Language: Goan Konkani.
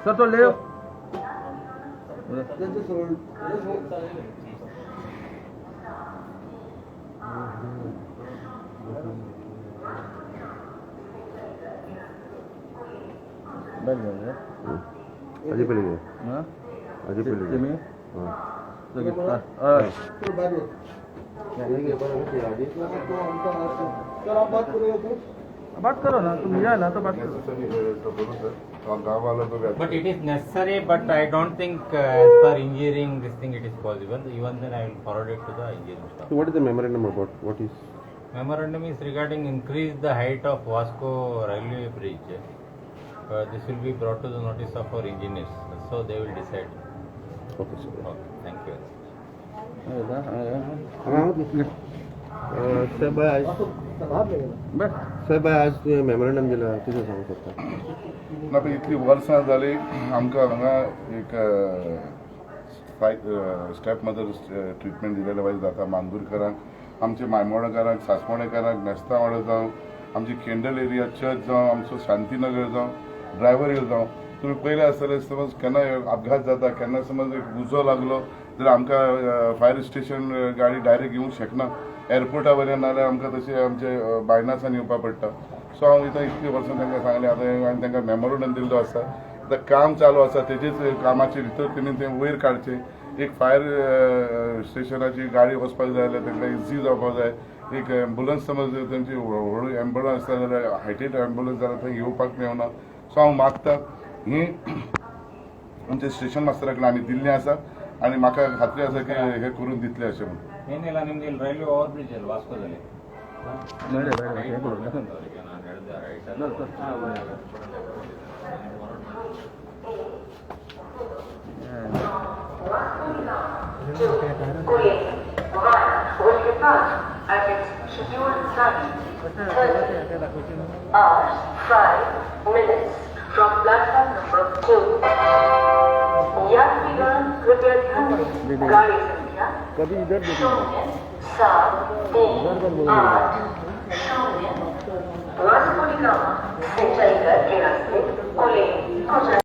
सर तो ले अजी पहले हाँ अजी पहले हाँ सर आप बात करो, बात करो ना, तुम लिया ना तो बात करो। But it is necessary, but I don't think as per engineering this thing it is possible. Even then I will forward it to the engineering staff. So what is the memorandum about? What is memorandum is regarding increase the height of Vasco railway bridge. This will be brought to the notice of our engineers, so they will decide. Okay, sir. Okay, thank you. साहेब आज साहेब आज तुवें मेमोरंडम दिला कितें सांगूंक शकता? ना पण इतली वर्सां जाली आमकां हांगा एक स्टेप मदर ट्रिटमेंट दिलेले वायज जाता. मांदूरकरांक, आमचे मायमोडेकारांक, सासमोडेकारांक, मेस्तावाडो जावं, आमची केंडल एरिया चर्च जावं, आमचो शांतीनगर जावं, ड्रायव्हर हिल जावं, तुमी पयले आसतले समज केन्ना अपघात जाता, केन्ना समज एक उजो लागलो जाल्यार आमकां फायर स्टेशन गाडी डायरेक्ट येवंक शकना. एअरपोर्टा वयल्यान नाजाल्यार आमकां तशें आमचे बायनासान येवपा पडटा. सो हांव इतली इतलीं वर्सां तांकां सांगलें, आतां आनी तांकां मेमोरंडम दिल्लो आसा. आतां काम चालू आसा, तेजेच कामाचे भितर तेणी तें वयर काडचें. एक फायर स्टेशनाची गाडी वचपाक जाय जाल्यार तांकां इजी जावपाक जाय. एक एम्बुलन्स समज तेंची व्हड एम्बुलन्स आसता जाल्यार हायटेड एम्बुलन्स जाल्यार थंय येवपाक मेळना. सो हांव मागता ही आमच्या स्टेशन मास्टरा कडेन आमी दिल्लें आसा आनी म्हाका खात्री आसा की हे करून दितले अशें म्हणून. ಏನಿಲ್ಲ, ನಿಮ್ದು ಇಲ್ಲಿ ರೈಲ್ವೆ ಓವರ್ ಬ್ರಿಡ್ಜ್ ಅಲ್ಲಿ ವಾಸ್ಕೋದಲ್ಲಿ ಅವರಿಗೆ ನಾನು ಹೇಳಿದೆ right. Will depart at its scheduled time, 30 hours 5 minutes from platform number 2. यात्रीगण कृपया ध्यान दें, गाड़ी संख्या कभी इधर 07380 वास्को डी गामा से चलकर के रास्ते कुले को